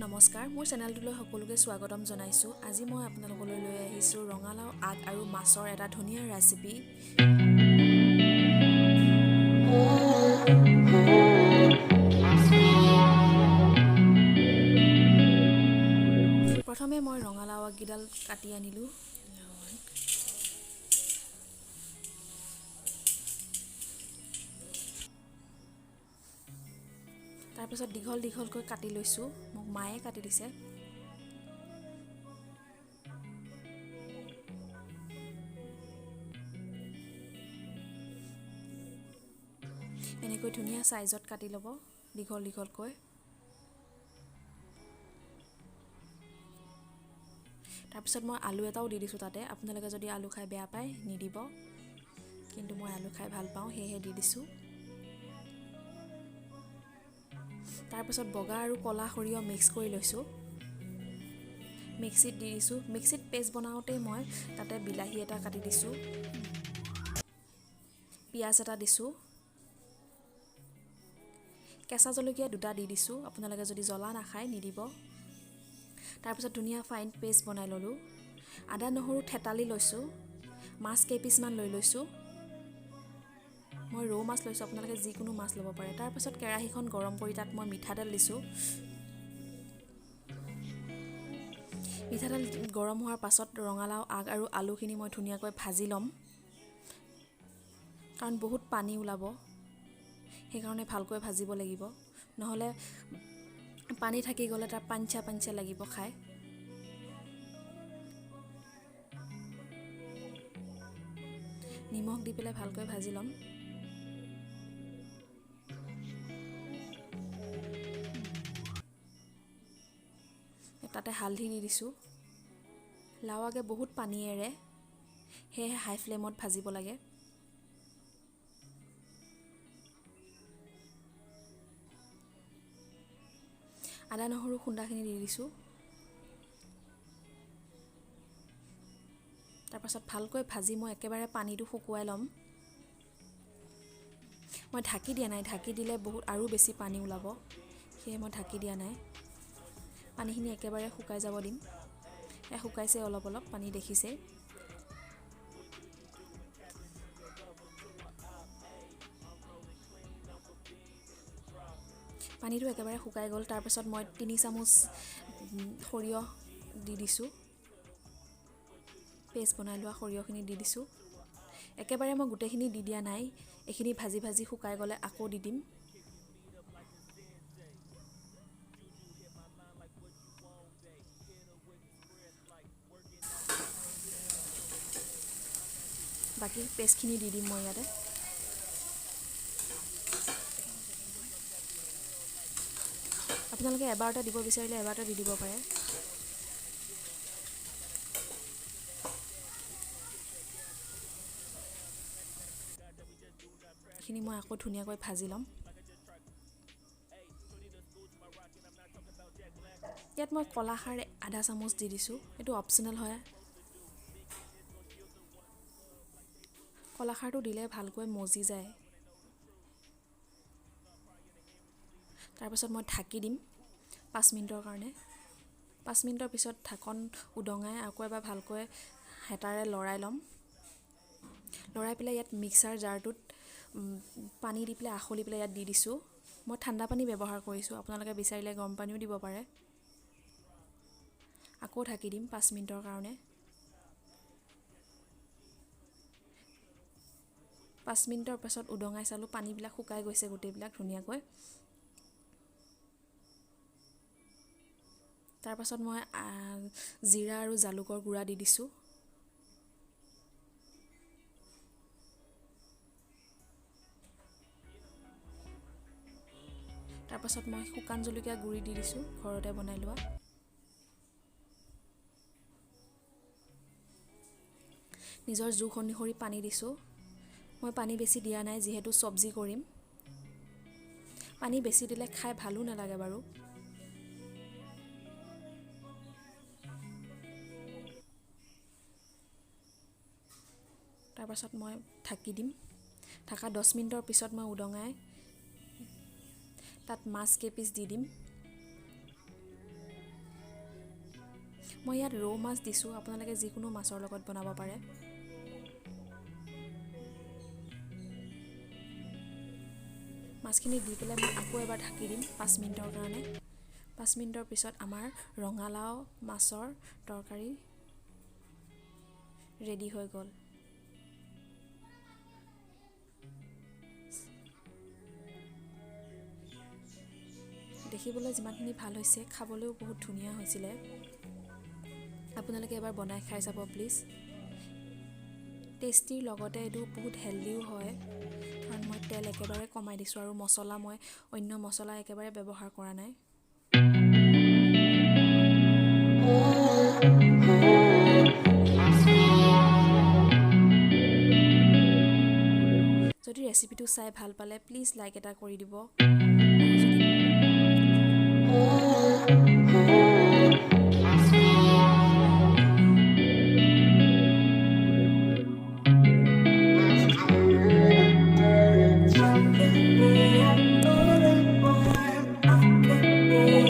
নমস্কাৰ, মোৰ চেনেলটোলৈ সকলোকে স্বাগতম জনাইছোঁ। আজি মই আপোনালোকলৈ লৈ আহিছোঁ ৰঙালাও আগ আৰু মাছৰ এটা ধুনীয়া ৰেচিপি। প্ৰথমে মই ৰঙালাও আগকেইডাল কাটি আনিলোঁ। তাৰপিছত দীঘল দীঘলকৈ কাটি লৈছোঁ, মোক মায়ে কাটি দিছে। এনেকৈ ধুনীয়া চাইজত কাটি ল'ব, দীঘল দীঘলকৈ। তাৰপিছত মই আলু এটাও দি দিছোঁ তাতে। আপোনালোকে যদি আলু খাই বেয়া পায় নিদিব, কিন্তু মই আলু খাই ভাল পাওঁ, সেয়েহে দি দিছোঁ। তাৰপাছত বগা আৰু ক'লা সৰিয়হ মিক্স কৰি লৈছোঁ, মিক্সিত দি দিছোঁ। মিক্সিত পেষ্ট বনাওঁতেই মই তাতে বিলাহী এটা কাটি দিছোঁ, পিঁয়াজ এটা দিছোঁ, কেঁচা জলকীয়া দুটা দি দিছোঁ। আপোনালোকে যদি জ্বলা নাখায় নিদিব। তাৰপিছত ধুনীয়া ফাইন পেষ্ট বনাই ল'লোঁ। আদা নহৰু থেতালি লৈছোঁ, মাছ কেইপিচমান লৈ লৈছোঁ। মই ৰৌ মাছ লৈছোঁ, আপোনালোকে যিকোনো মাছ ল'ব পাৰে। তাৰপাছত কেৰাহীখন গৰম কৰি তাত মই মিঠাতেল দিছোঁ। মিঠাতেল গৰম হোৱাৰ পাছত ৰঙালাও আগ আৰু আলুখিনি মই ধুনীয়াকৈ ভাজি ল'ম, কাৰণ বহুত পানী ওলাব, সেইকাৰণে ভালকৈ ভাজিব লাগিব, নহ'লে পানী থাকি গ'লে তাৰ পাঞ্চা পাঞ্চা লাগিব খাই। নিমখ দি পেলাই ভালকৈ ভাজি ল'ম। তাতে হালধি দি দিছোঁ। লাও আগে বহুত পানী এৰে, সেয়েহে হাই ফ্লেমত ভাজিব লাগে। আদা নহৰু খুন্দাখিনি দি দিছোঁ। তাৰপাছত ভালকৈ ভাজি মই একেবাৰে পানীটো শুকুৱাই ল'ম। মই ঢাকি দিয়া নাই, ঢাকি দিলে বহুত আৰু বেছি পানী ওলাব, সেয়ে মই ঢাকি দিয়া নাই। পানীখিনি একেবাৰে শুকাই যাব দিম। এয়া শুকাইছে অলপ অলপ পানী, দেখিছে। পানীটো একেবাৰে শুকাই গ'ল। তাৰপাছত মই 3 চামুচ সৰিয়হ দি দিছোঁ, পেষ্ট বনাই লোৱা সৰিয়হখিনি দি দিছোঁ। একেবাৰে মই গোটেইখিনি দি দিয়া নাই, এইখিনি ভাজি ভাজি শুকাই গ'লে আকৌ দি দিম। বাকী পেষ্টখিনি দি দিম মই ইয়াতে। আপোনালোকে এবাৰতে দিব বিচাৰিলে এবাৰতে দি দিব পাৰে। এইখিনি মই আকৌ ধুনীয়াকৈ ভাজি ল'ম। ইয়াত মই কলাখাৰ আধা চামুচ দি দিছোঁ, এইটো অপশ্যনেল হয়। কলাখাৰটো দিলে ভালকৈ মজি যায়। তাৰপাছত মই ঢাকি দিম 5 মিনিটৰ কাৰণে। 5 মিনিটৰ পিছত ঢাকন উদঙাই আকৌ এবাৰ ভালকৈ হেতাৰে লৰাই ল'ম। লৰাই পেলাই ইয়াত মিক্সাৰ জাৰটোত পানী দি পেলাই আখলি পেলাই ইয়াত দি দিছোঁ। মই ঠাণ্ডা পানী ব্যৱহাৰ কৰিছোঁ, আপোনালোকে বিচাৰিলে গৰম পানীও দিব পাৰে। আকৌ ঢাকি দিম 5 মিনিটৰ কাৰণে। 5 মিনিটৰ পাছত উদঙাই চালোঁ, পানীবিলাক শুকাই গৈছে গোটেইবিলাক ধুনীয়াকৈ। তাৰপাছত মই জিৰা আৰু জালুকৰ গুড়া দি দিছোঁ। তাৰপাছত মই শুকান জলকীয়া গুড়ি দি দিছোঁ, ঘৰতে বনাই লোৱা। নিজৰ জোখ অনুসৰি পানী দিছোঁ। মই পানী বেছি দিয়া নাই, যিহেতু চব্জি কৰিম। পানী বেছি দিলে খাই ভালো নালাগে বাৰু। তাৰপাছত মই ঢাকি দিম। ঢাকা 10 মিনিটৰ পিছত মই উদঙাই তাত মাছ কেইপিচ দি দিম। মই ইয়াত ৰৌ মাছ দিছোঁ, আপোনালোকে যিকোনো মাছৰ লগত বনাব পাৰে। মাছখিনি দি পেলাই মই আকৌ এবাৰ ঢাকি দিম 5 মিনিটৰ কাৰণে। 5 মিনিটৰ পিছত আমাৰ ৰঙালাও মাছৰ তৰকাৰী ৰেডি হৈ গ'ল। দেখিবলৈ যিমানখিনি ভাল হৈছে, খাবলৈও বহুত ধুনীয়া হৈছিলে। আপোনালোকে এবাৰ বনাই খাই চাব প্লিজ। টেষ্টিৰ লগতে এইটো বহুত হেল্ডিও হয়, কাৰণ মই তেল একেবাৰে কমাই দিছোঁ আৰু মছলা মই অন্য মছলা একেবাৰে ব্যৱহাৰ কৰা নাই। যদি ৰেচিপিটো চাই ভাল পালে প্লিজ লাইক এটা কৰি দিব।